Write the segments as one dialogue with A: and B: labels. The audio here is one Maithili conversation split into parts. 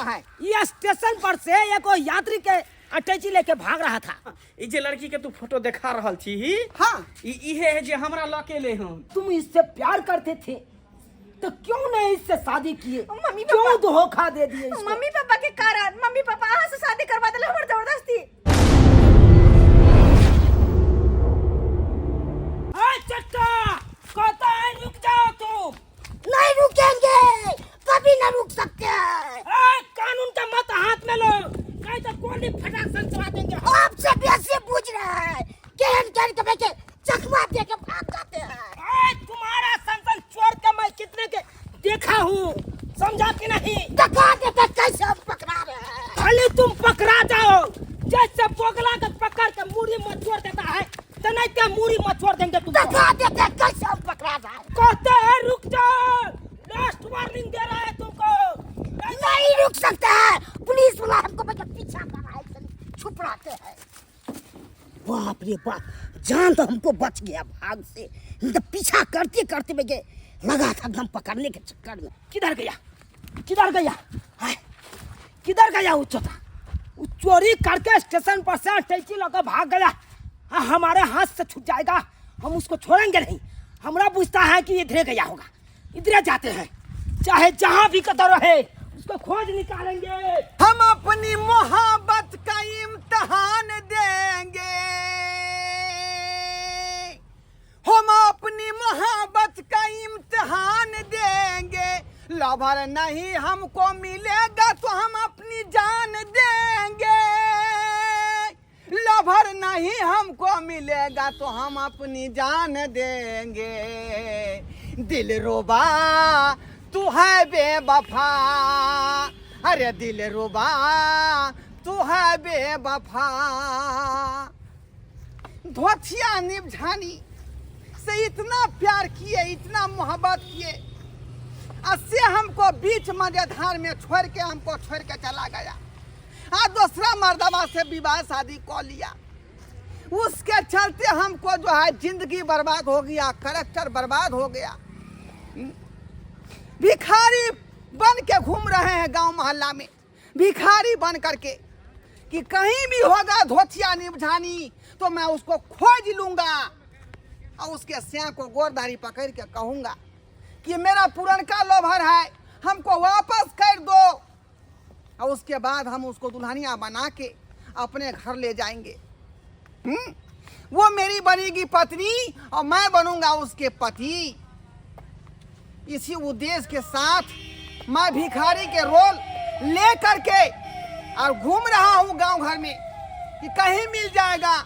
A: है?
B: ये स्टेशन पर से एगो यात्री के अटैची लेके भाग रहा था।
C: ई जे लड़की के तू फोटो देखा रहल छी ही,
A: हाँ।
C: ई इहे है जे हमरा लऽ के ले हन।
B: तुम इससे प्यार करते थे तो क्यों नहीं इससे शादी किए?
D: मम्मी
B: क्यों
D: पापा-
B: धोखा दे दिए इसको?
D: मम्मी पापा के कारण, मम्मी पापा अहाँ से शादी करवा देले हमर जबरदस्ती।
B: ए, चट्टा कहता है रुक जाओ तुम।
E: नहीं रुकेंगे, कभी ना रुक सकते हैं।
B: ए, कानून का मत हाथ में लो, नहीं तो गोली फटाक से चला देंगे।
E: आपसे बेसी पूछ रहा है, केहन केहन के बेटे चकमा दे के भाग जाते हैं।
B: ए, तुम्हारा संसन चोर के मैं कितने के देखा हूँ, समझा कि नहीं?
E: दिखा देते कैसे हम पकड़ा रहे हैं।
B: खाली तुम पकड़ा जाओ, जैसे बोगला के पकड़ के मूरी मचोड़ देता है तो नहीं क्या मूरी मचोड़ देंगे तुमको।
E: दिखा देते कैसे हम पकड़ा जाए।
B: कहते हैं रुक जाओ, लास्ट वार्निंग दे रहा है तुमको।
E: नहीं रुक सकते हैं, पुलिस वाला हमको बच्चा पीछा कर रहा है, छुप रहते हैं। बाप रे बाप, जान तो हमको बच गया भाग से, नहीं तो पीछा करते करते में लगा था एकदम पकड़ने के चक्कर में।
B: किधर गया, किधर गया, हाय, किधर गया वो चोता? वो चोरी करके स्टेशन पर से टैक्सी लगा भाग गया। हाँ, हमारे हाथ से छूट जाएगा, हम उसको छोड़ेंगे नहीं। हमरा पूछता है कि इधरे गया होगा, इधरे जाते हैं, चाहे जहाँ भी कदर रहे उसको खोज निकालेंगे।
A: हम अपनी मोहब्बत का इम्तिहान देंगे, हम अपनी मोहब्बत का इम्तिहान देंगे, लवर नहीं हमको मिलेगा तो हम अपनी जान देंगे, लवर नहीं हमको मिलेगा तो हम अपनी जान देंगे। दिल रुबा तू है बेवफा, अरे दिल रुबा तू है बेवफा। धोथिया निभानी से इतना प्यार किए, इतना मोहब्बत किए, और से हमको बीच मझधार में छोड़ के हमको छोड़ के चला गया। आ दूसरा मर्दवा से विवाह शादी कर लिया, उसके चलते हमको जो है जिंदगी बर्बाद हो गया, करेक्टर बर्बाद हो गया। भिखारी बन के घूम रहे हैं गांव मोहल्ला में, भिखारी बन करके कि कहीं भी होगा धोतिया निभानी तो मैं उसको खोज लूंगा और उसके सिया को गोरदारी पकड़ के कहूंगा कि मेरा पुरनका लोभर है, हमको वापस कर दो। और उसके बाद हम उसको दुल्हनिया बना के अपने घर ले जाएंगे। वो मेरी बनेगी पत्नी और मैं बनूंगा उसके पति। इसी उद्देश्य के साथ मैं भिखारी के रोल ले करके और घूम रहा हूँ गांव घर में कि कहीं मिल जाएगा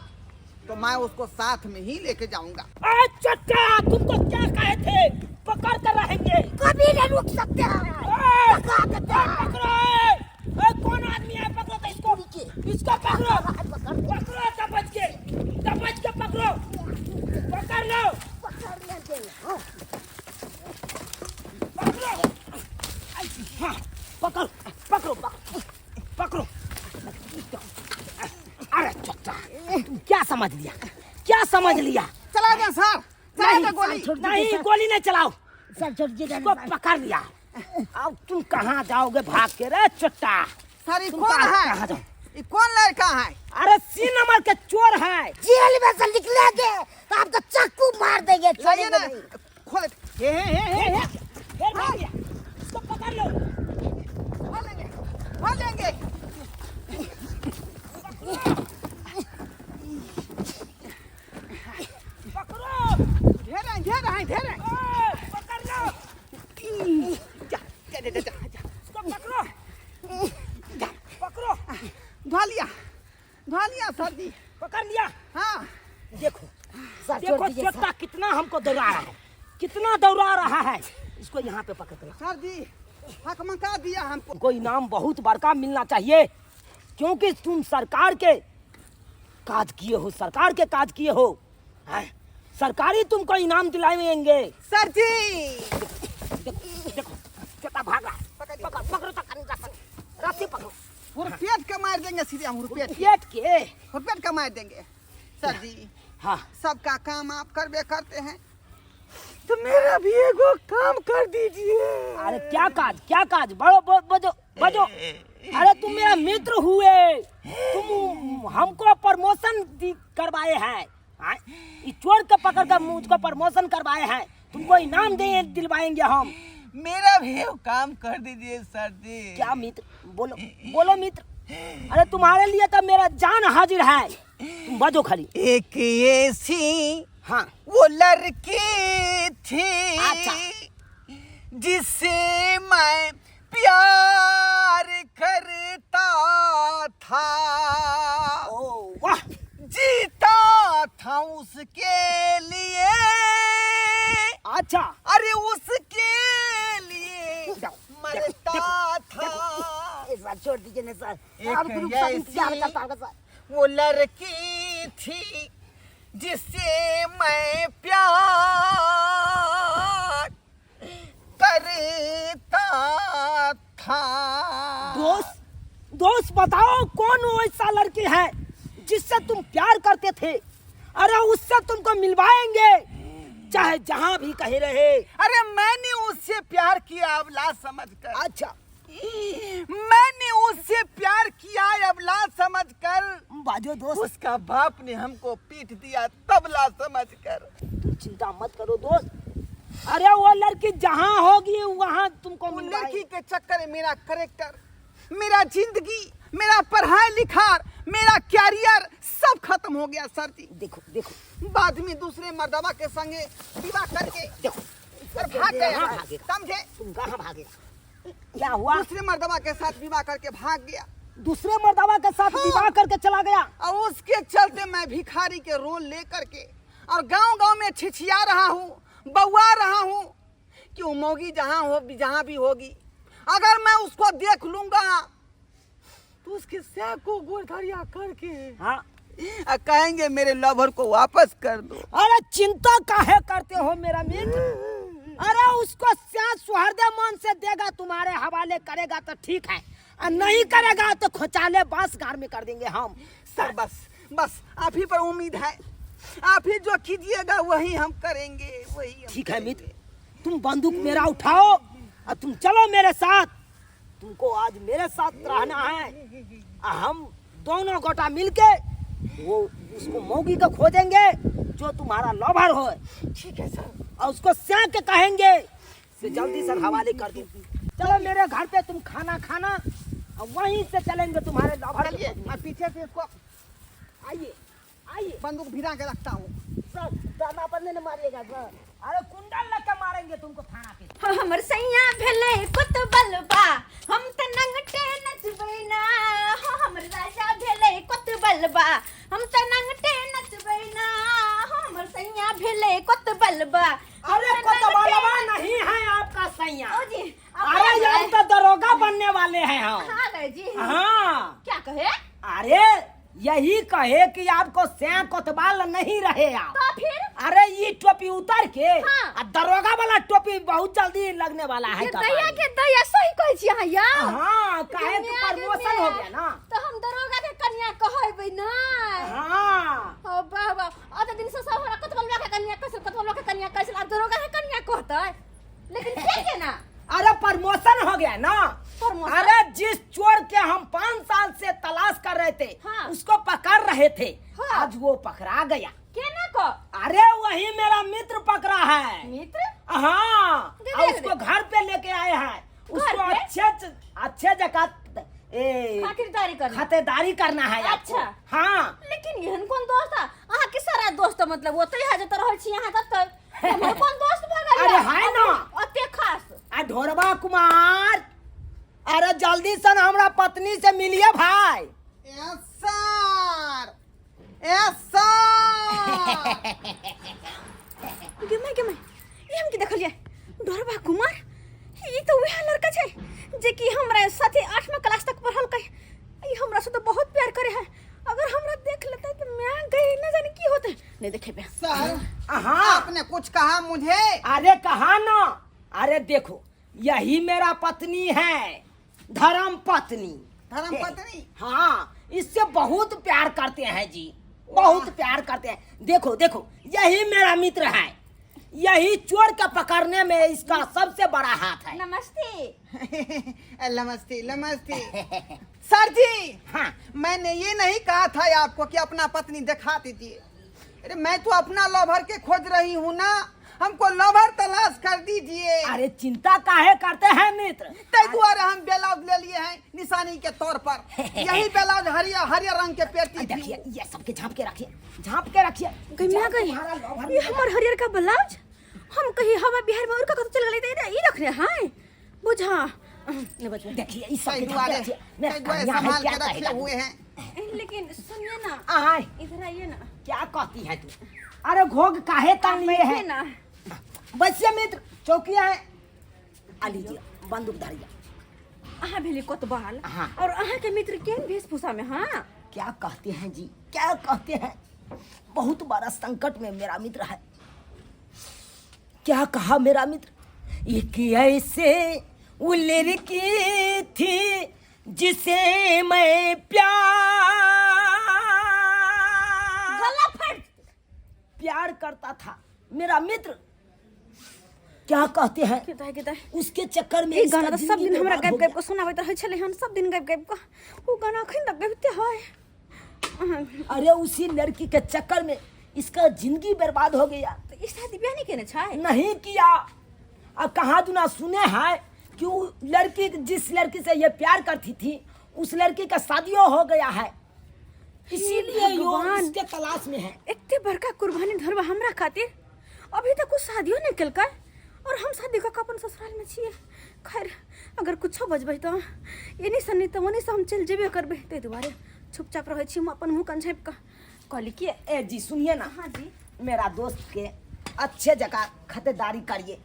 A: तो मैं उसको साथ में ही लेके जाऊंगा।
B: अरे चचा, तुमको क्या कहे थे, पकड़ कर रहेंगे,
E: कभी नहीं रुक सकते हैं।
B: ए,
E: पकड़ा देते हैं।
B: पकड़ो, ए, ए, कौन आदमी है, पकड़ो तो इसको, इसको पकड़ो, पकड़ो, दबच के, दबच के पकड़ो, पकड़ लो,
E: पकड़ लेंगे, हाँ।
B: पकड़ो, हाँ, पकड़ो, पकड़ो, पकड़ो, पकड़ो। अरे चचा, तुम क्या समझ लिया, क्या समझ लिया?
A: चला दे सर, चला
B: नहीं,
A: दे गोली।
E: छोड़ दीजिए
B: नहीं,
E: सर।
B: गोली नहीं चलाओ,
E: सर, छोड़ दीजिए
B: इसको
E: सर।
B: पकड़ लिया। अब तुम कहाँ जाओगे भाग के रे चट्टा?
A: सर, ये
B: तुम
A: कौन
B: कहाँ
A: है?
B: कहाँ जाओ?
A: ये कौन लड़का है?
B: अरे सी नंबर के चोर है।
E: जेल में से निकलेंगे तो आपको चाकू मार देंगे।
A: लाइए ना,
E: छोड़ेंगे नहीं।
A: खोल। हे, हे, हे, हे, हे।
B: फिर भाग गया, इसको पकड़ लो।
A: भागेंगे, भागेंगे।
B: पकड़ो।
A: ढेर है, ढेर है, ढेर है।
B: ओए, पकड़ लो।
A: जा, जा, जा, जा, जा।
B: इसको पकड़ो। पकड़ो।
A: धो लिया, धो लिया सर जी।
B: पकड़ लिया।
A: हाँ।
B: देखो,
E: सर,
B: देखो
E: छोड़ दीजिए,
B: चोट्टा
E: सर।
B: कितना हमको दौड़ा रहा है, कितना दौड़ा रहा है। इसको यहाँ पे पकड़ लो।
A: सर जी, हकमका दिया हमको।
B: तुमको इनाम बहुत बड़का मिलना चाहिए, क्योंकि तुम सरकार के काज किए हो, सरकार के काज किए हो। हैं? सरकारी तुमको इनाम दिलाएंगे।
A: सर जी।
B: देखो, देखो, चोट्टा भाग रहा है।
A: पकड़िए।
B: पकड़, पकड़ो तो कहीं रस्सी, रस्सी पकड़ो।
A: हुरपेट के मार देंगे सीधे हम, हुरपेट।
B: हुरपेट के?
A: हुरपेट के मार देंगे सर जी।
B: हाँ।
A: सबका काम आप करबे करते हैं, तो मेरा भी एगो काम कर दीजिए।
B: अरे क्या काज, क्या काज? बड़ो, बजो, बजो। प्रमोशन करवाए हैं, तुमको इनाम दे दिलवाएंगे हम।
A: मेरा भी वो काम कर दीजिए सर जी।
B: क्या मित्र, बोलो बोलो मित्र। अरे तुम्हारे लिए तो मेरा जान हाजिर है, तुम बजो खाली।
A: एक ऐसी
B: हाँ
A: वो लड़की थी,
B: अच्छा।
A: जिसे मैं प्यार करता था,
B: ओ वाह,
A: जीता था उसके लिए,
B: अच्छा,
A: अरे उसके लिए
E: जाओ,
A: मरता
E: देखो,
A: था।
E: ए सर छोड़ दीजिए ना सर,
A: एक
E: आप ग्रुप साथ इंतजार
A: ऐसी
E: करता होगा सर।
A: वो लड़की थी जिसे मैं प्यार करता था।
B: दोस्त दोस्त बताओ कौन वो ऐसा लड़की है जिससे तुम प्यार करते थे? अरे उससे तुमको मिलवाएंगे, चाहे जहां भी कहीं रहे।
A: अरे मैंने उससे प्यार किया अबला समझकर।
B: अच्छा,
A: मैंने उससे प्यार किया अबला समझकर,
B: बाजो दोस्त।
A: उसका बाप ने हमको पीट दिया तबला समझकर।
B: तुम चिंता मत करो दोस्त, अरे वो लड़की जहाँ होगी वहाँ तुमको
A: वो
B: मिलवाएंगे।
A: लड़की के चक्कर में मेरा करेक्टर, मेरा जिंदगी, मेरा पढ़ाई लिखार, मेरा कैरियर सब खत्म हो गया सर जी।
B: देखो देखो,
A: बाद में दूसरे मर्दवा के संगे विवाह करके
B: देखो
A: और भाग गया,
B: कहाँ भागेगा?
A: समझे?
B: तुम कहाँ भागेगा? क्या हुआ?
A: दूसरे मर्दवा के साथ विवाह करके भाग गया।
B: दूसरे मर्दवा के साथ
A: हाँ।
B: विवाह करके चला गया।
A: और उसके चलते मैं भिखारी के रोल लेकर के और गांव-गांव में छिछिया रहा हूँ, बउआ रहा हूँ कि वो मौगी जहाँ हो जहाँ भी होगी, अगर मैं उसको देख लूंगा तो उसके सर को गोरधरिया करके
B: हाँ
A: और कहेंगे मेरे लवर को वापस कर दो।
B: अरे चिंता काहे करते हो मेरा मित्र? अरे उसको सुहृदय मन से देगा, तुम्हारे हवाले करेगा तो ठीक है, और नहीं करेगा तो खोचाले बांस गार में कर देंगे हम।
A: सर बस बस आप ही पर उम्मीद है, आप ही जो कीजिएगा वही हम करेंगे, वही हम
B: ठीक है
A: करेंगे।
B: मित्र, तुम बंदूक मेरा उठाओ और तुम चलो मेरे साथ। तुमको आज मेरे साथ रहना है, और हम दोनों गोटा मिलके वो उसको मौगी को खोजेंगे जो तुम्हारा लवर हो।
A: ठीक है सर।
B: और उसको स्या के कहेंगे से जल्दी सर हवाले कर दो। चलो मेरे घर पे तुम खाना खाना और वहीं से चलेंगे तुम्हारे लवर।
A: चलिए मैं पीछे से इसको
B: आइए आइए,
A: बंदूक भिरा के रखता हूँ।
B: सर दाना पर नहीं मारिएगा सर, अरे कुंडल लग के मारेंगे तुमको थाना पे।
D: हमर सैया भेले कुतबलबा, हम त नंगटे नचबै ना। हमर राजा भेले कुतबलबा, हम त नंगटे नचबै ना। हमर सैया भेले कुतबलबा।
B: अरे कोतवालवा नहीं है आपका सैया।
D: ओ जी,
B: अरे हम तो दरोगा बनने वाले हैं हम।
D: हाँ जी।
B: हाँ।
D: क्या कहे?
B: अरे यही कहे कि आपको सैया कोतवाल नहीं रहे आप।
D: तो फिर?
B: अरे ये टोपी उतर के
D: हाँ।
B: आ दरोगा वाला टोपी बहुत जल्दी लगने वाला है
D: ये
B: कपाल
D: दया
B: में।
D: के दया सही कहै छी अहाँ यौ।
B: हाँ, काहे के
D: दुनिया के
B: प्रमोशन हो
D: माय।
B: गया ना।
D: तो हम दरोगा के कन्या कहबै ना।
B: हाँ।
D: ओ वाह वाह, अत दिन से सब हमरा कोतवालवा के कन्या कहै छल, कोतवालवा के कन्या कहै छल, आब दरोगा के कन्या कहतै। लेकिन के केना?
B: अरे प्रमोशन हो गया ना।
D: प्रमोशन?
B: अरे जिस चोर के हम 5 साल से तलाश कर रहे थे,
D: हाँ।
B: उसको पकड़ रहे थे,
D: हाँ।
B: आज वो पकड़ा गया।
D: केना को?
B: अरे वही मेरा मित्र पकड़ा है।
D: मित्र?
B: हाँ,
D: दे
B: और
D: दे
B: उसको
D: दे।
B: घर पे लेके आए हैं। उसको
D: पे?
B: अच्छे अच्छे जगह ए,
D: खातिरदारी करना।
B: खातिरदारी करना है आपको।
D: अच्छा।
B: हाँ।
D: लेकिन एहन कोन दोस्त आ? अहाँ के सारा दोस्त मतलब ओतै है जतऽ रहै छी अहाँ ततै। हमर कोन दोस्त भऽ गेल?
B: अरे है ना।
D: ओते खास।
B: आ ढोरबा कुमार, अरे जल्दी से न हमरा पत्नी से मिलिए भाई।
A: Yes sir, yes sir.
D: गे my, गे my, ई हम की देखलियै? ढोरबा कुमार, ई तऽ वएह लड़का छै जे कि हमरा साथे 8वां क्लास तक पढ़लकै। ई हमरा से तऽ बहुत प्यार करे है, अगर हमरा देख लेतै तऽ मैं गई न जाने की होतै। नहीं देखेबे।
A: सर,
B: हाँ।
A: आपने कुछ कहा मुझे?
B: अरे कहा ना, अरे देखो यही मेरा पत्नी है, धर्म पत्नी।
A: धर्म पत्नी?
B: हाँ, इससे बहुत प्यार करते हैं जी, बहुत प्यार करते हैं। देखो देखो यही मेरा मित्र है, यही चोर के पकड़ने में इसका सबसे बड़ा हाथ है।
D: नमस्ते।
A: नमस्ते नमस्ते। सर जी,
B: हाँ।
A: मैंने ये नहीं कहा था आपको कि अपना पत्नी दिखा दीजिए, अरे मैं तो अपना लवर के खोज रही हूँ ना, हमको लवर तलाश कर दीजिए।
B: अरे चिंता काहे करते हैं मित्र?
A: तै दुआरे हम ब्लाउज ले लिए हैं निशानी के तौर पर। यही ब्लाउज हरियर हरियर रंग के पेटी थी।
B: देखिए ये सबके झाँप के रखिए, झाँप के रखिए।
D: गई
B: जब
D: मैं गई
B: तुम्हारा लवर
D: ये हमर हरियर का ब्लाउज हम कहीं हवा बिहार में उड़ के कतौ चल गेलै त ई रखने हाय बुझा नहीं बचबे।
B: देखिए इस
A: तै
B: सबके झाँप के
A: दुआरे
B: रखिए। मेरा
A: तै दुआरे
B: कन्या है
A: संभाल
B: क्या
A: के रखे
B: कहेगा?
A: हुए हैं।
D: लेकिन सुनिए ना,
B: आय
D: इधर आइए ना।
B: क्या कहती है तू? अरे घोग काहे तान लिए
D: बैठिए
B: है?
D: ना।
B: बसिए मित्र, चौकिया है, आ लीजिए बंदूक धरिए।
D: अहाँ भेली कोतवाल
B: हाँ।
D: और अहाँ के मित्र केहन वेशभूषा में? हाँ
B: क्या कहते हैं जी, क्या कहते हैं? बहुत बड़ा संकट में मेरा मित्र है। क्या कहा मेरा मित्र? एक ऐसे वो लड़की थी जिसे मैं प्यार
D: गला फाड़
B: प्यार करता था मेरा मित्र। क्या कहते हैं
D: के दाइ।
B: उसके चक्कर में
D: ई
B: इसका
D: गाना तऽ सब
B: जिंदगी
D: दिन हमरा
B: बर्बाद
D: गाबि
B: हो
D: गाबि
B: गया।
D: कऽ सुनाबैत रहै छलै हन, सब दिन गाबि गाबि कऽ। ओ गाना अखन तक गाबिते है।
B: अरे उसी लड़की के चक्कर में इसका जिंदगी बर्बाद हो गया।
D: तऽ ई शादी ब्याह नहि केने छै?
B: नहीं किया। अब कहाँ दुना सुने हैं कि वो लड़की जिस लड़की से ये प्यार करती थी उस लड़की का शादियों हो गया है, इसीलिए यो
D: भगवान।
B: इसके तलाश में है।
D: एते बड़का कुर्बानी धरबा हमरा खातिर, अभी तक कुछ शादियो नहीं केलकै और हम शादी कऽ के अपन ससुराल में छियै। खैर अगर कुछो बजबै तऽ एनी से नहि तऽ ओनी से हम चलि जेबे करबै, ताहि दुआरे चुपचाप रहै छी हम अपन मुँह कान झाँपि कऽ। कहली कि
B: ए जी सुनिए ना।
D: हाँ जी।
B: मेरा दोस्त के अच्छे जगह खतरदारी करिए,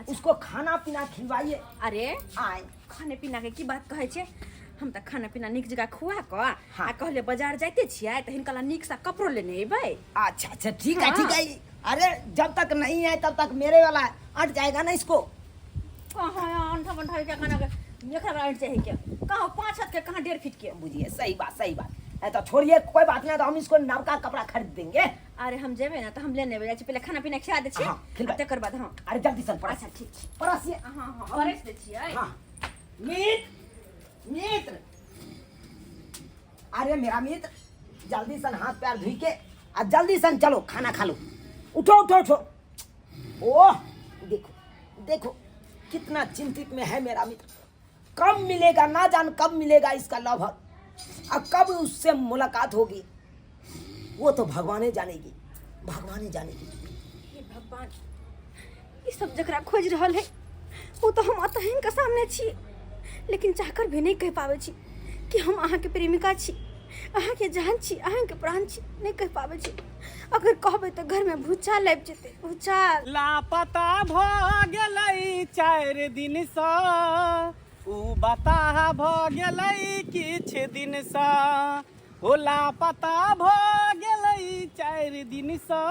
B: उसको खाना पीना खिलवाइए।
D: अरे
B: आए
D: खाने पीना के की बात कहै छै, हम तऽ खाना पीना नीक जगह खुआ कऽ
B: हाँ।
D: आ कहले बाजार जाइते छियै तऽ हिनका ला नीक सँ कपड़ो लेने अयबै।
B: अच्छा अच्छा ठीक है।
D: हाँ।
B: ठीक है। अरे जब तक नहीं है तब तक मेरे वाला अट जाएगा ना इसको।
D: कहाँ अंठा बंठा के खाना के एकरा अंठ चाही के, कहाँ 5 हाथ के कहाँ 1.5 फीट के।
B: बुझिए सही बात सही बात है। तो छोड़िए कोई बात नहीं, तो हम इसको नवका कपड़ा खरीद देंगे।
D: अरे हम जेबै ना तऽ हम लेने जाइ छी, पहिले खाना पीना खिया दै छी
B: हाँ, खिलबै।
D: आ तकर बाद। हाँ
B: अरे जल्दी से पड़स।
D: अच्छा ठीक छै।
B: पड़सिए।
D: हाँ हाँ परसि दै छियै।
B: हाँ मित्र मित्र, अरे मेरा मित्र जल्दी सन हाथ पैर धुई के आ जल्दी सन चलो खाना खा लो। उठो उठो उठो। ओह देखो देखो कितना चिंतित में है मेरा मित्र। कब मिलेगा ना जान कब मिलेगा इसका लवर और कब उससे मुलाकात होगी, वो तो भगवाने जानेगी, भगवाने जानेगी।
D: हे भगवान, ई सब जकरा खोजि रहल है ओ तऽ हम अतः हिनका सामने छी, लेकिन चाहकर भी नहि कहि पाबै छी कि हम अहाँके प्रेमिका छी, अहाँके जान छी, अहाँके प्राण छी, नहि कहि पाबै छी। अगर कहबै तऽ घरमे भूचाल आबि जेतै, भूचाल।
C: लापता भऽ गेलै 4 दिनसँ, उ बताह भऽ गेलै किछु दिनसँ। हो लापता भऽ गेलै 4 दिनसँ,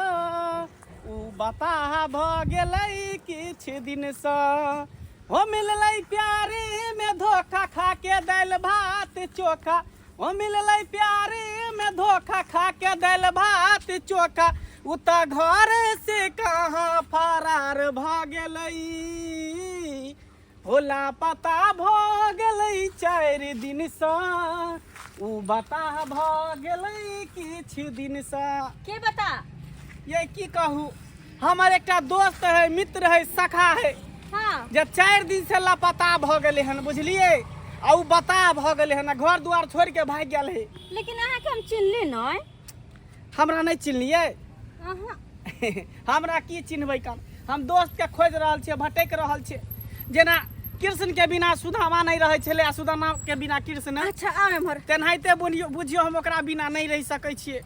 C: उ बताह भऽ गेलै किछु दिनसँ। हो मिललै प्यारे में धोखा खा के दालि भात चोखा, हो मिललै प्यारे में धोखा खा के दालि भात चोखा। उ तऽ घर से कहाँ फरार भऽ गेलै, हो लापता भऽ गेलै 4 दिनसँ, उ बताह भऽ गेलै किछु दिनसँ।
D: के बता?
C: ये की कहू, हमर एकटा दोस्त है, मित्र है, सखा है।
D: हाँ।
C: जे 4 दिन से लापता भऽ गेलै हन, बुझलियै? आ उ बताह भऽ गेलै हन, घर दुआर छोड़ि के भागि गेल है।
D: लेकिन अहाँके हम चिन्हली नहि।
C: हमरा नहि चिन्हलियै?
D: अहाँ
C: हमरा की चिन्हबै कन, हम दोस्त के खोजि रहल छियै, भटकि रहल छियै। जेना कृष्ण के बिना सुदामा नहि रहै छलै आ सुदामा के बिना कृष्ण।
D: अच्छा आउ एम्हर।
C: तेनाहिते बुझियौ हम ओकरा बिना नहि रहि सकै छियै।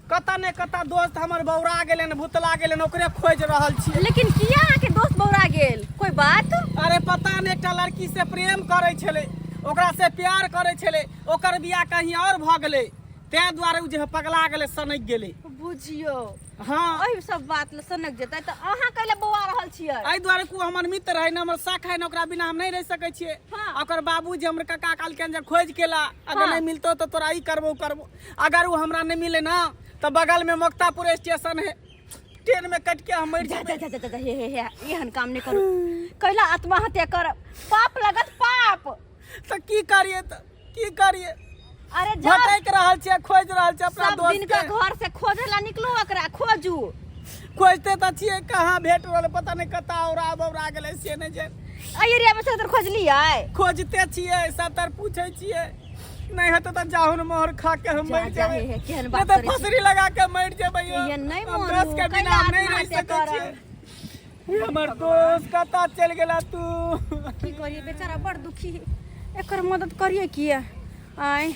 C: कतऽ ने कतऽ दोस्त हमर बौरा गेलै, भुतला गेलै, ओकरे खोजि रहल छियै।
D: लेकिन किया अहाँके दोस्त बौरा गेल, कोई बात?
C: अरे पता नहि, एकटा लड़की से प्रेम करै छलै, ओकरा से प्यार करै छलै, ओकर बियाह कहीं और भऽ गेलै, ताहि दुआरे ओ जे पगला गेलै, सनकि गेलै।
D: बुझियौ।
C: हाँ।
D: एहि सब बात लए सनक जेतै तऽ अहाँ कैला बौआ रहल छियै?
C: एहि दुआरे कि ओ हमर मित्र है ने, हमर सख है ने, ओकरा बिना हम नहि रहि सकै छियै।
D: हाँ।
C: ओकर बाबूजी हमर काका कहलखिन जे खोजि के ला, अगर
D: हाँ।
C: नहि मिलतौ तऽ तोरा ई करबो करबो। अगर ओ हमरा नहि मिले ना तऽ बगल में मुक्तापुर स्टेशन है, ट्रेन में कटि के हम मरि
D: जा
C: जेबै।
D: जा जा जा जा, हे हे हे, एहन काम नहि करू, कैला आत्महत्या करब, पाप लगत पाप।
C: तऽ की करियै, तऽ की करियै?
D: अरे जा
C: भटक रहल छियै, खोजि रहल छियै अपना
D: सब
C: दोस्त
D: दिन के
C: के।
D: घर से खोजे ला निकलू, ओकरा खोजू।
C: खोजते तऽ छियै, कहाँ भेट रहल, पता नहि कतऽ औरा बौरा गेलै से नहि जानि।
D: एहि एरिया में सदर खोजलियै?
C: खोजते छियै, सब तर पूछै छियै, नहि हेतै तऽ जाहुन मोहर खा के हम
D: जा,
C: मरि
D: जा,
C: जेबै।
D: हे, हे, केहन
C: नहि
D: बात
C: तऽ
D: करै छी।
C: फसरी लगा के मरि जेबै यौ।
D: ये नहि
C: हम
D: मरू,
C: दोस्त के
D: कैला
C: बिना हम नहि रहि
D: आत्महत्या
C: सकै
D: करब।
C: छियै। हे हमर दोस्त, कतऽ चलि गेला तू?
D: की करिए, बेचारा बड़ दुखी है, एकर मदद करिए किया? आय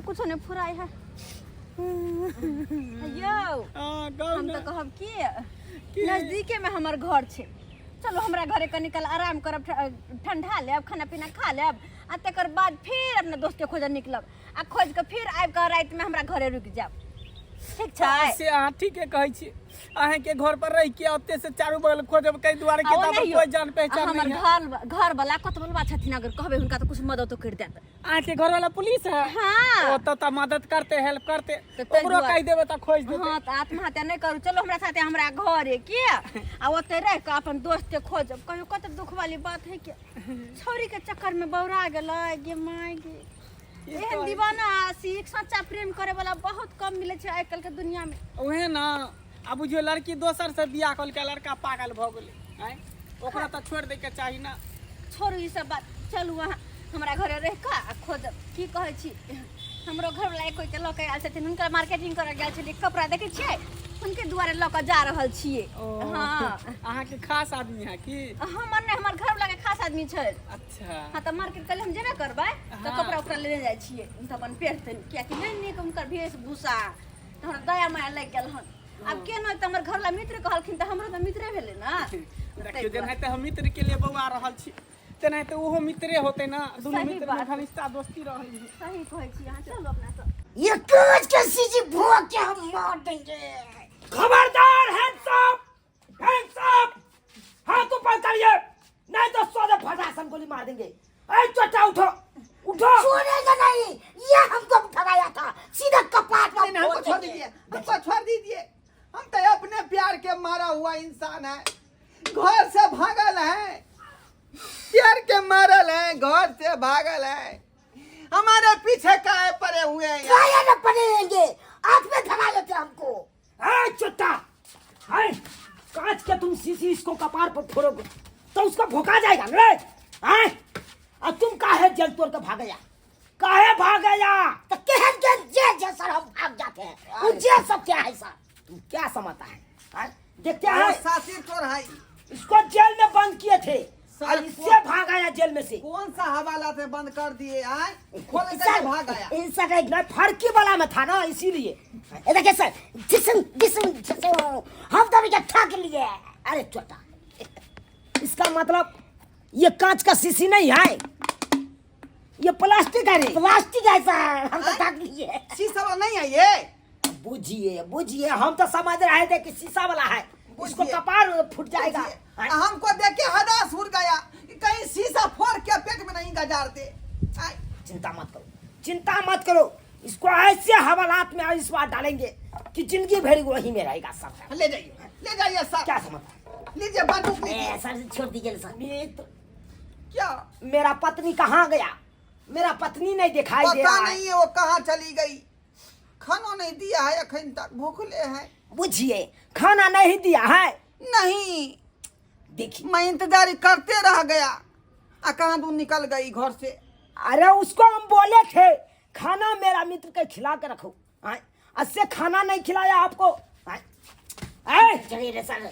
D: कुछो नहीं फुराय है यौ।
C: हाँ, कहू
D: हम
C: ने।
D: तऽ कहब कि नजदीके में हमर घर छै, चलो हमरा घरे कनी काल आराम करब, ठंडा लेब, खाना पीना खा लेब आ तकर बाद फिर अपना दोस्त के खोजऽ निकलब आ खोज के फिर आबि कऽ राति में हमरा घरे रुकि जायब, ठीक छै?
C: से अहाँ ठीके कहै छी। अहाँके घर पर रहि के ओते से चारू बगल खोजब, कई दुआरे
D: आ
C: के
D: ओ
C: तब
D: नहि
C: कोई जान पहचान
D: हमर
C: नहीं है।
D: घर घर वाला कतबलवा छथिन, अगर कहबै हुनका तऽ कुछ मददो करि देत।
C: अहाँके घर वाला पुलिस है?
D: हाँ।
C: ओ तो मदद करते, हेल्प करते।
D: तऽ ताहि
C: ओकरो
D: दुआरे।
C: कहि देबै तऽ खोज देते।
D: हाँ, तऽ आत्महत्या नहि करू, चलो हमरा साथे हमरा घरे के आ ओते रहि कऽ अपन दोस्त के खोजब। कहियो कते दुख वाली बात है के छौरी के चक्कर में बौरा गेलै। गे माय गे, एहन दीवाना आशिक सच्चा प्रेम करे वाला बहुत कम मिले छै आइ काल्हि के दुनिया में।
C: उहे ना, आ बुझियौ लड़की दोसर से बियाह कऽ लेलकै, लड़का पागल भऽ गेलै। आँय, ओकरा तऽ छोड़ि दैके चाही ना।
D: छोड़ू ई सब बात, चलू अहाँ हमरा घरे रहि कऽ आ खोजब। की कहै छी, हमरो घरवला एक कोइके लऽ कऽ आयल छथिन, हुनकर मार्केटिंग करऽ गेल छलियै, कपड़ा देखै छियै, हुनके दुआरे लऽ कऽ जा रहल छियै।
C: ओ,
D: हाँ।
C: अहाँके खास आदमी है की?
D: हमर नहि, हमर घरवला के खास आदमी छै।
C: अच्छा।
D: हाँ, तऽ मार्केट कल हम जेबे करबै तऽ
C: हाँ।
D: कपड़ा उपड़ा लेने जाइ छियै तऽ अपन पहिरतनि, कियाकि नहि नीक हुनकर वेशभूषा, तऽ हमरा दया माया लागि गेल हन। आब के नहि तऽ हमर घरवला मित्र कहलखिन तऽ हमरो तऽ मित्रे भेलै ने।
C: देखियौ, जेनाहिते हम मित्र के लिए बौआ रहल छी तेनाहिते ओहो मित्रे होते ना, दुनू
D: सही
C: मित्र में
D: बात।
C: घनिष्ठता दोस्ती रहल है।
D: सही कहै छी अहाँ, चलू अपना सब।
E: ये कांच के सीसी भोग के हम मार देंगे।
B: खबरदार, हैंड्स अप, हैंड्स अप, हाथ ऊपर करिए, नहीं तो सौ फटा सन गोली मार देंगे। ऐ चोटा, उठो उठो।
E: छोड़ेगा नहीं, ये हमको उठवाया था सीधा कपाट पर।
A: नहीं, हमको छोड़ दीजिए, हमको छोड़ दीजिए। हम तो अपने प्यार के मारा हुआ इंसान है, घर से भागल है, प्यार के मारल है, घर से भागल है। हमारे पीछे काहे पड़े हुए हैं यार?
E: काहे न पड़ेंगे, आंख में धरा लेते हमको।
B: ऐ चोटा, ऐ कांच के तुम सीसी इसको कपार पर फोड़ोगे तो उसका भोका जाएगा ना रे। ऐ और तुम काहे जेल तोड़ के भाग गया, काहे भाग गया?
E: तो केहन केहन जेल जैसा हम भाग जाते हैं, वो जेल सब क्या है सर?
B: तुम क्या समझता है, हाँ? देखते हैं
A: सासिर चोर है।
B: इसको जेल में बंद किए थे
A: सर,
B: और इससे भाग आया जेल में से।
A: कौन सा हवाला से बंद कर दिए? आए खोल के
E: सर,
A: भाग आया।
E: सर, एक
B: नहीं, फर्की वाला में था ना, इसीलिए।
E: ये देखिए सर, जिसम जिसम जिसम हम तो अभी ठग लिए।
B: अरे चोटा, इसका मतलब ये कांच का शीशी नहीं है, ये प्लास्टिक है रे।
E: प्लास्टिक है सर, हम तो ठग लिए।
A: शीशा वाला नहीं है ये।
B: बुझिए बुझिए, हम तो समझ रहे थे कि शीशा वाला है, इसको
A: बुझिए।
B: कपार फूट जाएगा।
A: बुझिए। हमको देख के हदास उड़ गया कि कहीं शीशा फोड़ के पेट में नहीं गजार दे। आय।
B: चिंता मत करो, चिंता मत करो, इसको ऐसे हवालात में इस बार डालेंगे कि जिंदगी भर वही में रहेगा सब।
A: ले जाइए, ले जाइए सर।
B: क्या समझता?
A: लीजिए बंदूक लीजिए।
E: ए, सर छोड़ दीजिए सर।
B: मित्र।
A: क्या?
B: मेरा पत्नी कहाँ गया? मेरा पत्नी नहीं दिखाई दे
A: पता
B: रहा है।
A: नहीं है वो कहाँ चली गई, खाना नहीं दिया है अखन तक, भूखले हैं।
B: बुझिए, खाना नहीं दिया है?
A: नहीं।
B: देखिए,
A: मैं इंतजार करते रह गया, आ कहाँ तू निकल गई घर से।
B: अरे उसको हम बोले थे खाना मेरा मित्र के खिला के रखो, आय? इससे खाना नहीं खिलाया आपको, आय? आय?
E: चलिए रे सर।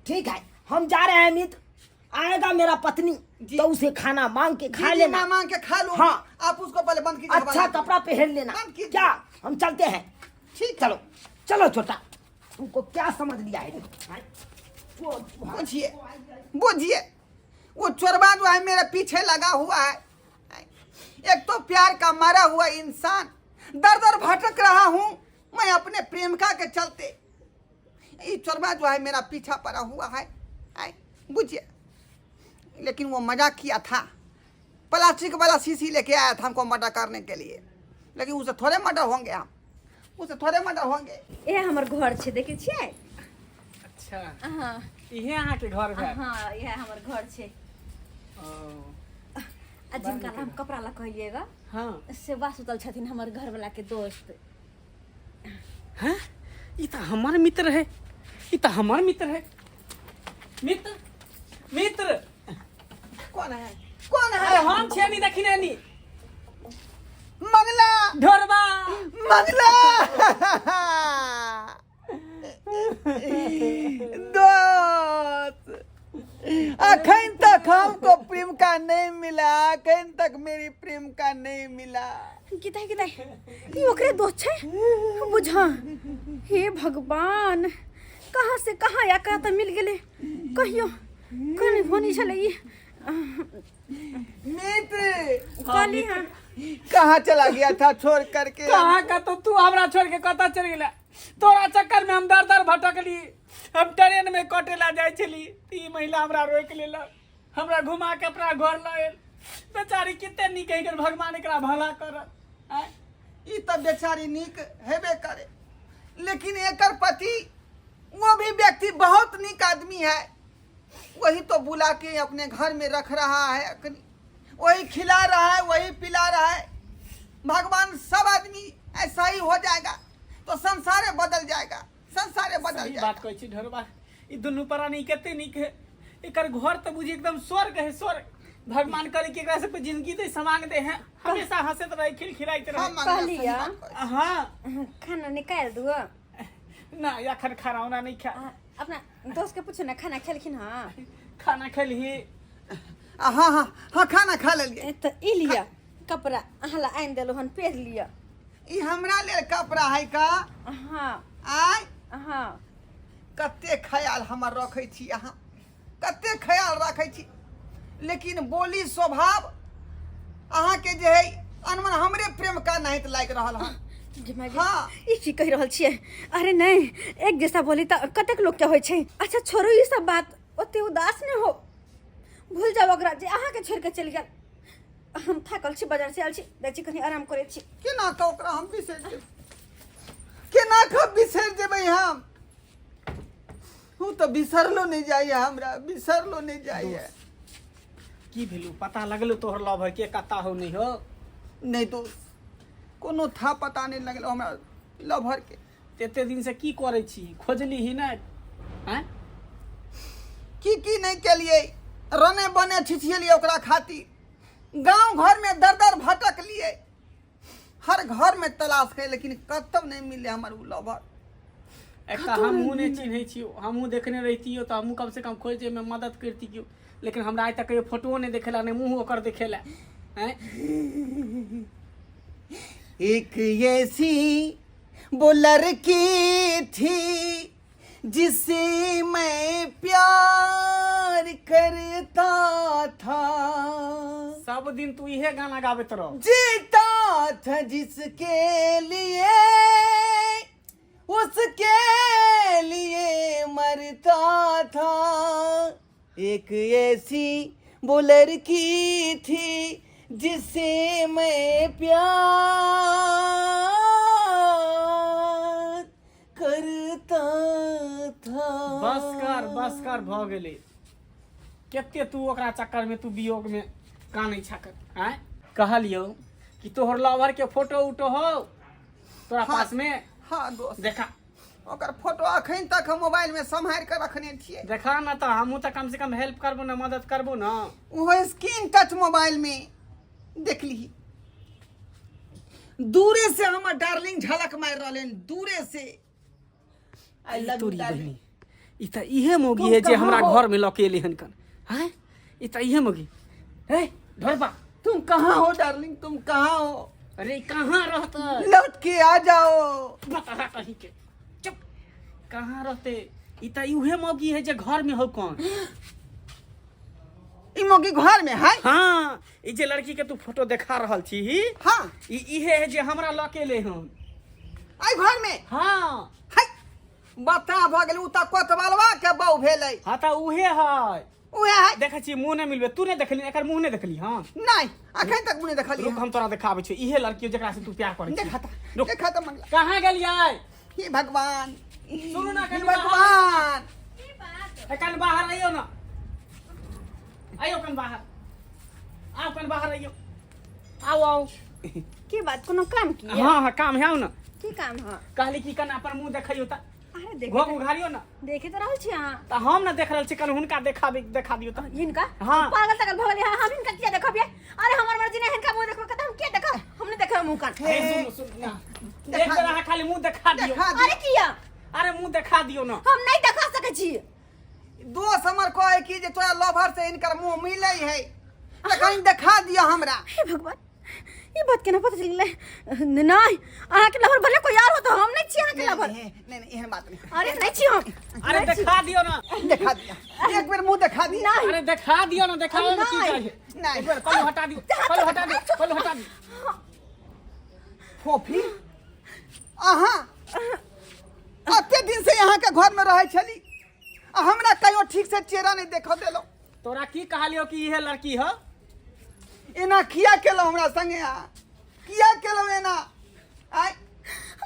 B: ठीक है, हम जा रहे हैं मित्र, आएगा मेरा पत्नी
A: जी।
B: तो उसे खाना मांग के खा
A: जी, जी,
B: लेना।
A: मैं मांग के खा लूंगी।
B: हाँ।
A: आप उसको पहले बंद कीजिए।
B: अच्छा कपड़ा पहन लेना।
A: बंद कीजिए।
B: क्या हम चलते हैं?
A: ठीक।
B: चलो चलो छोटा, तुमको क्या समझ लिया है? आय?
A: बुझिए बुझिए, वो चोरबा जो है मेरे पीछे लगा हुआ है। एक तो प्यार का मारा हुआ इंसान, दर दर भटक रहा हूँ मैं अपने प्रेमिका के चलते, ये चोरबा जो है मेरा पीछा पड़ा हुआ है। आय, बुझिए, लेकिन वो मजाक किया था, प्लास्टिक वाला शीशी लेके आया था हमको मर्डर करने के लिए, लेकिन उसे थोड़े मर्डर होंगे हम, उसे थोड़े मर्डर होंगे।
D: ए हमर घर छै, देखै छियै?
C: अच्छा।
D: हाँ।
C: इहे अहाँके घर भेल?
D: हाँ, इएह हमर घर छै।
C: ओ।
D: आ जिनका हम कपड़ा लऽ कहलियै ग,
C: हाँ
D: सेवा सुतल छथिन हमर घरवला के दोस्त।
C: हैं, ई तऽ हमर मित्र है, ई तऽ हमर मित्र है। मित्र, मित्र।
A: कौन है, कौन है?
C: अरे हम छियै नी, देखी ने नी।
A: मंगला।
C: ढोरबा।
A: मंगला दोस्त, अखन तक हमको प्रेम का नहीं मिला, अखन तक मेरी प्रेम का नहीं मिला।
D: गीता गीता, ई ओकरे दोस्त छै बुझा। हे भगवान, कहाँ से कहाँ या कहाँ तऽ मिल गेलै। कहियो कनि होनी छलै ई।
A: मित्र।
D: कहली हाँ।
A: कहाँ चला गया था छोड़ करके?
C: कहाँ का तो तू हमरा छोड़ के कतऽ चल गेला? तोरा चक्कर में हम दर दर भटकली, हम ट्रेन में कटेला जाइ छली, ई महिला हमरा रोक लेलक, हमरा घुमा के अपना घर लऽ आयल। बेचारी कते नीक है, भगवान एकरा भला करत। आँय?
A: ई तऽ बेचारी नीक हेबे करे, लेकिन एकर पति वो भी व्यक्ति बहुत नीक आदमी है। वही तो बुला के अपने घर में रख रहा है, वही खिला रहा है, वही पिला रहा है। भगवान सब आदमी ऐसा ही हो जाएगा तो संसारे बदल जाएगा, संसारे बदल
C: सही
A: जाएगा।
C: बात कहै छी ढोरबा, ई दुनू प्राणी कते नीक है। एकर घर तऽ बुझी एकदम स्वर्ग है, स्वर्ग। भगवान करे कि एकरा सबके जिंदगी दे, समांग दे हैं, हमेशा हंसैत रहे, खिलखिलाइत रहे।
A: हाँ, मंगला, सही
D: कहलिया।
A: बात कहै छी।
C: हाँ।
D: खाना निकालि दिअ।
C: ना, एखन खाना उना नहीं खा।
D: अपना दोस्त के पूछू ना, खाना खेलखिन? हाँ।
C: खाना खेलही?
A: हाँ हाँ हाँ, खाना खा लेलियै।
D: ए, तऽ ई लिअ कपड़ा, अहाँ ला आनि देलहुँ हन, पहिर लिअ।
A: ई हमरा लेल कपड़ा है का?
D: हाँ।
A: आय?
D: हाँ।
A: कते ख्याल हमर रखै छी अहाँ, कते ख्याल रखै छी, लेकिन बोली स्वभाव अहाँके जे है अनमन हमरे प्रेम का नाहित लागि रहल हन।
D: गे माय गे,
A: हाँ।
D: ई की कहि रहल छियै? अरे नहि, एक जैसा बोली तऽ कतेक लोक के होइ छै। अच्छा छोड़ू ई सब बात, ओते उदास नहि हो, भूल जाओ ओकरा जे अहाँके छोड़ि कऽ चलि गेल। हम थाकल छी, बाजार से आयल छी, जाइ छी कनि आराम करै छी।
A: केना कऽ ओकरा हम बिसरि जेबै, केना कऽ बिसरि जेबै हम? ओ तऽ बिसरलो नहि जाइए, हमरा बिसरलो नहि जाइए।
C: की भेलू, पता लगलो तोहर लव है के कत्ता हो नहीं हो?
A: नहि दोस्त, कोनो था पता नहि लगलो हमरा लभर के।
C: एते दिन से की करै छी, खोजली ही नहि? आँय?
A: की की नहि केलियै, रने बने छिछिएलियै ओकरा खातिर, गाँव घर में दर दर भटकलियै, हर घर में तलाश के, लेकिन कतौ नहि मिललै हमर ओ लभर।
C: एकटा हमहूँ नहि चिन्है छियौ, हमहूँ देखने रहितियौ तऽ हमहूँ कमसँ कम खोजैमे मदद करितियौ, लेकिन हमरा आइ तक कहियो फोटोओ नहि देखेला, नहि मुँह ओकर देखेला। आँय?
A: एक ऐसी वो लड़की थी जिसे मैं प्यार करता था।
C: सब दिन तू इहे गाना गाबैत रह।
A: जीता था जिसके लिए, उसके लिए मरता था। एक ऐसी वो लड़की थी जिसे मैं प्यार करता था।
C: बस कर, बस कर, भऽ गेलै। कते तू ओकरा चक्कर में, तू वियोग में कानै छक? आँय, कहलियौ कि तोहर लवर के फोटो उटो हो तोरा
A: हाँ।
C: पास में?
A: हाँ दोस्त।
C: देखा।
A: ओकर फोटो अखन तक हम मोबाइल में सम्हारि के रखने छियै।
C: देखा ना, तऽ हमहूँ तऽ कम से कम हेल्प करबो ना, मदद करबो ना।
A: ओहो स्क्रीन टच मोबाइल में देखली, दूरे से हमर डार्लिंग झलक मारि रहलै दूरे से। I love you
C: तोरी
A: डार्लिंग।
C: बहिनी, ई तऽ इहे मौगी है जे हमरा घर में लऽ के एलै हन कन। हैं, ई तऽ इहे मौगी हे ढोरबा।
A: तुम कहाँ हो डार्लिंग, तुम कहाँ हो?
C: अरे कहाँ रहते?
A: लौट के आ जाओ।
C: बता कहीं के, चुप, कहाँ रहते? ई तऽ इहे मौगी है जे घर में हो कौन।
A: ई मौगी घर में है?
C: हाँ, ई जे लड़की के तू फोटो देखा रहल छी,
A: हाँ,
C: ई इहे है जे हमरा लऽ के एलै हन।
A: आई घर में?
C: हाँ।
A: है बता भऽ गेल, उ तऽ कोतवालवा के बहू भेलै।
C: हाँ तऽ उहे है।
A: उहे है।
C: देखै छी मुँह नहि मिलबे, तू नहि देखली एकर मुँह? नहि देखली? हाँ।
A: नहीं, अखन तक मुँह नहि देखलियै।
C: रुक, हम तोरा देखाबै छी, इहे लड़की जेकरा से तू प्यार करै छी।
A: देखा तऽ,
C: रुक।
A: देखा तऽ मंगला।
C: कहाँ गेलियै?
A: हे भगवान।
C: सुनू ना,
A: हे
C: कनि
A: भगवान।
C: एखन बाहर आइयो ना, आइयो कन बाहर, आओ कन बाहर आइयो, आओ आओ।
D: की बात कोनो काम की
C: हाँ हाँ काम है ना।
D: की काम है?
C: कहली कि कना अपन मुंह देखियो त।
D: अरे देखे
C: घोघ उघारियो ना।
D: देखे तो रहल छी अहाँ।
C: त हम ना देख रहल छी, कन हुनका देखा देखा दियो त।
D: हिनका?
C: हाँ।
D: पागल तगल भऽ गेलै। हम हिनका किया देखबियै? अरे हमर मर्जी नहि हिनका मुंह देखबै त हम किया देखब? हम नहि देखबै मुंह कान।
C: हे सुनू सुनू ना, एक बेर अहाँ खाली मुंह देखा दियो।
A: देखा
D: अरे किया?
C: अरे मुंह देखा दियो ना।
D: हम नहीं देखा सकै छी।
A: दोस्त हमर कहे कि जे तोरा लवर से इनकर मुंह मिले है, त कहीं देखा दियो हमरा।
D: हे भगवान, ई बात केना पता चलि गेलै? नहीं, अहाँके लवर भले कोई और हो तो हम नहीं छी अहाँके लवर।
A: नहीं नहीं नहीं, एहन बात नहीं।
D: अरे नहीं छी हम।
C: अरे देखा दियो ना।
A: देखा दिया, एक बेर मुंह देखा दिया।
D: नहीं।
C: अरे देखा दियो ना, देखावे में की
D: नहीं।
C: चाहिए?
A: नहीं।
C: एक बेर पल्लू हटा दियो, पल्लू हटा दियो, पल्लू हटा दियो।
A: फोफी, अहाँ अते दिन से यहाँ के घर में रहे छली आ हमरा कहियो ठीक से चेहरा नहीं देखो देलो।
C: तोरा की कहलियो कि इहे लड़की ह?
A: एना किया केलो हमरा संगे? आ किया केलो एना? आय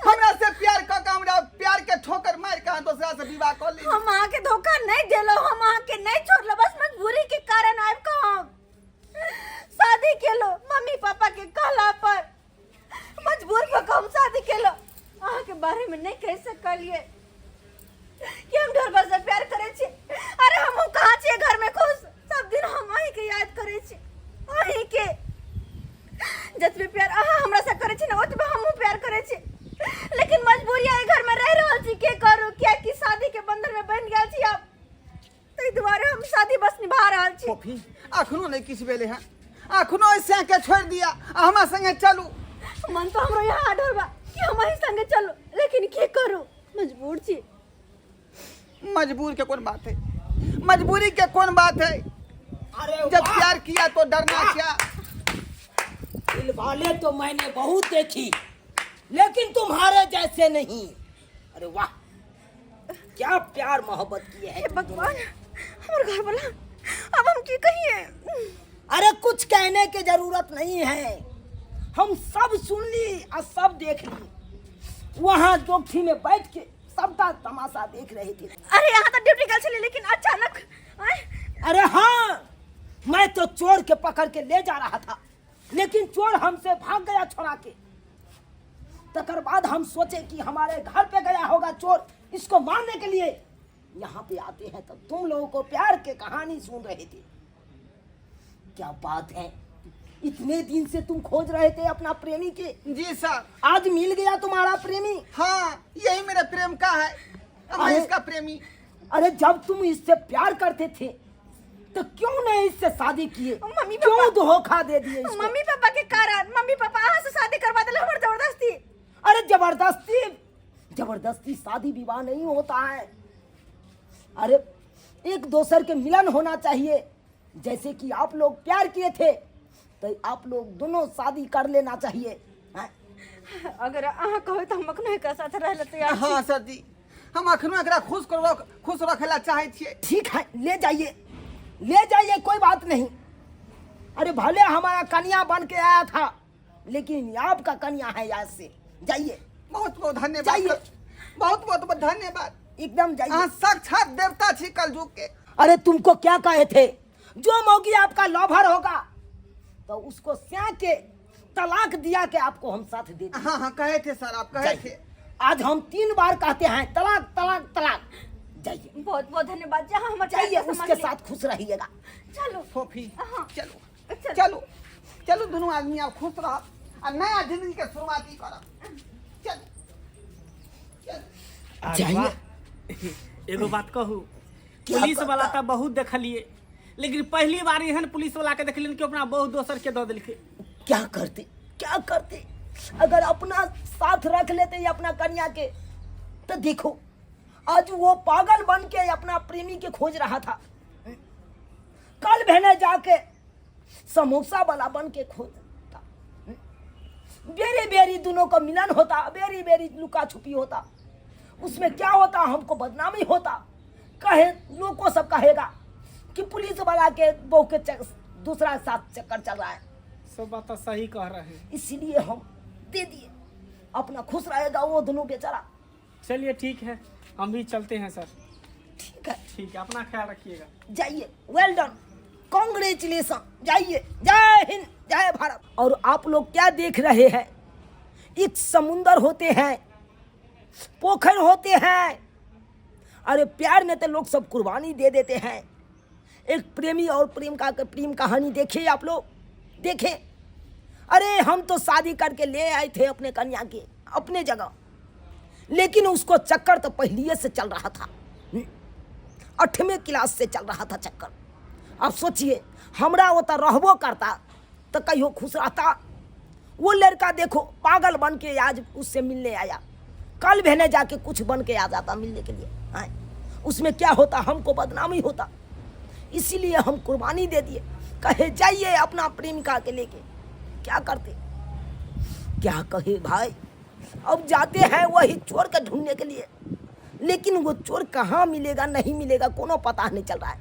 A: हमरा से प्यार क के हमरा प्यार के ठोकर मार के अहाँ दोसरा से विवाह क ली।
D: हम अहाँ के धोखा नहीं देलो, हम अहाँ के नहीं छोड़लो, बस मजबूरी के कारण आबि कऽ हम शादी केलो। मम्मी पापा के कहला पर मजबूर भऽ कऽ हम शादी केलो। अहाँ के बारे में नहीं कह सकलिए कि हम ढोरबा से प्यार करे छी। अरे हम कहाँ छियै घर में खुश? सब दिन हम अहीं के याद करे छी, अहीं के। जतबे प्यार अहाँ हमरा से करे छी ना, ओतबे हमहूँ प्यार करे छी, लेकिन मजबूरी एहि घर में रह रहल छी, के करू? कियाकि शादी के बंधन में बन्हि गेल छी आब, ताहि दुआरे हम शादी बस निभा रहल छी।
A: फोफी, अखनो नहीं किछु भेलै हँ, अखनो ऐसे के छोड़ दिया आ हमरा संगे चलू।
D: मन तो हमरो यहाँ ढोरबा कि हम अहीं संगे चलू, लेकिन की करू, मजबूर छी।
A: मजबूर के कौन बात है, मजबूरी के कौन बात है?
B: अरे
A: जब
B: वाह!
A: प्यार किया तो डरना क्या?
B: दिल वाले तो मैंने बहुत देखी, लेकिन तुम्हारे जैसे नहीं। अरे वाह, क्या प्यार मोहब्बत किए है
D: हे
B: तुम दोनों।
D: भगवान, हमर घर वाला अब हम की कहिए?
B: अरे कुछ कहने की जरूरत नहीं है, हम सब सुन ली और सब देख ली। वहाँ दोखी में बैठ के सबका तमाशा देख रहे थे।
D: अरे यहाँ तो ड्यूटी गल छली, लेकिन अचानक आय?
B: अरे हाँ, मैं तो चोर के पकड़ के ले जा रहा था, लेकिन चोर हमसे भाग गया छोड़ा के। तकर बाद हम सोचे कि हमारे घर पे गया होगा चोर, इसको मारने के लिए यहाँ पे आते हैं तब तुम लोगों को प्यार के कहानी सुन रहे थे। क्या बात है, इतने दिन से तुम खोज रहे थे अपना प्रेमी के।
A: जी सर।
B: आज मिल गया तुम्हारा प्रेमी।
A: हाँ, यही मेरा प्रेम का है, अब मैं
B: अरे-
A: इसका प्रेमी।
B: अरे जब तुम इससे प्यार करते थे तो क्यों नहीं इससे शादी किए?
D: मम्मी
B: क्यों
D: पापा-
B: धोखा दे दिए इसको?
D: मम्मी पापा के कारण, मम्मी पापा अहाँ से शादी करवा देले हमर जबरदस्ती।
B: अरे जबरदस्ती, जबरदस्ती शादी विवाह नहीं होता है। अरे एक दूसर के मिलन होना चाहिए। जैसे कि आप लोग प्यार किए थे तो आप लोग दोनों शादी कर लेना चाहिए, हैं?
D: अगर अहाँ कहबै तऽ हम अखनो एकरा साथ रह ले तैयार छी।
A: हाँ सर जी, हम अखनो एकरा खुश करब, खुश रखे ला चाहे छियै।
B: ठीक है, ले जाइए, ले जाइए, कोई बात नहीं। अरे भले हमारा कन्या बन के आया था, लेकिन आपका कन्या है आज से। जाइए।
A: बहुत बहुत धन्यवाद
B: जाइए।
A: सर। बहुत बहुत बहुत धन्यवाद।
B: एकदम जाइए।
A: अहाँ साक्षात देवता छी कलयुग के।
B: अरे तुमको क्या कहे थे, जो मौगी आपका लॉभर होगा तो उसको स्या के तलाक दिया के आपको हम साथ दे दिए।
A: हाँ हाँ, कहे थे सर, आप कहे
B: जाइए।
A: थे।
B: आज हम 3 बार कहते हैं तलाक तलाक तलाक। जाइए।
D: बहुत बहुत धन्यवाद जी, अहाँ हमर
B: जाइए,
D: प्यार के
B: उसके
D: समझ लिए।
B: साथ खुश रहिएगा।
D: चलो
A: फोफी,
D: हाँ।
A: चलो
D: चलो।
A: चलो चलो, दोनों आदमी आप खुश रहो आ नया जिंदगी के शुरुआत ही करब। चलो चलो।
C: अरे
B: जाइए।
C: वाह। एगो बात कहू,
B: क्या
C: पुलिस वाला
B: करता?
C: तऽ बहुत देखलिए, लेकिन पहली बार एहन पुलिस वाला के देखलियन कि अपना बहुत दोसर के दऽ देलकै।
B: क्या करते, क्या करते, अगर अपना साथ रख लेते या अपना कन्या के, तो देखो आज वो पागल बन के अपना प्रेमी के खोज रहा था, कल भेने जाके समोसा वाला बन के खोजता। बेरी बेरी दोनों का मिलन होता, बेरी बेरी लुका छुपी होता, उसमें क्या होता, हमको बदनामी होता। कहे लोग को सब कहेगा कि पुलिस वाला के बहू के दूसरा साथ चक्कर चल रहा है।
C: सब बात तो सही कह रहे हैं,
B: इसीलिए हम दे दिए, अपना खुश रहेगा वो दोनों बेचारा।
C: चलिए ठीक है, हम भी चलते हैं सर।
B: ठीक है
C: ठीक है, अपना ख्याल रखिएगा।
B: जाइए, वेल डन। कांग्रेचुलेशन, जाइए, जय हिंद, जय भारत। और आप लोग क्या देख रहे हैं? एक समुंदर होते हैं, पोखर होते हैं। अरे प्यार में तो लोग सब कुर्बानी दे देते हैं। एक प्रेमी और प्रेम का प्रेम कहानी देखिए आप लोग, देखें। अरे हम तो शादी करके ले आए थे अपने कन्या के अपने जगह, लेकिन उसको चक्कर तो पहले से चल रहा था, 8वें क्लास से चल रहा था चक्कर। अब सोचिए, हमरा वो तो रहबो करता तो कहियो खुश रहता। वो लड़का देखो पागल बन के आज उससे मिलने आया, कल भेने जाके कुछ बन के आ जाता मिलने के लिए। हाँ, उसमें क्या होता, हमको बदनामी होता। इसीलिए हम कुर्बानी दे दिए, कहे जाइए अपना प्रेमिका के लेके। क्या करते, क्या कहे भाई। अब जाते हैं वही चोर के ढूंढने के लिए, लेकिन वो चोर कहाँ मिलेगा नहीं मिलेगा कोनो पता नहीं चल रहा है।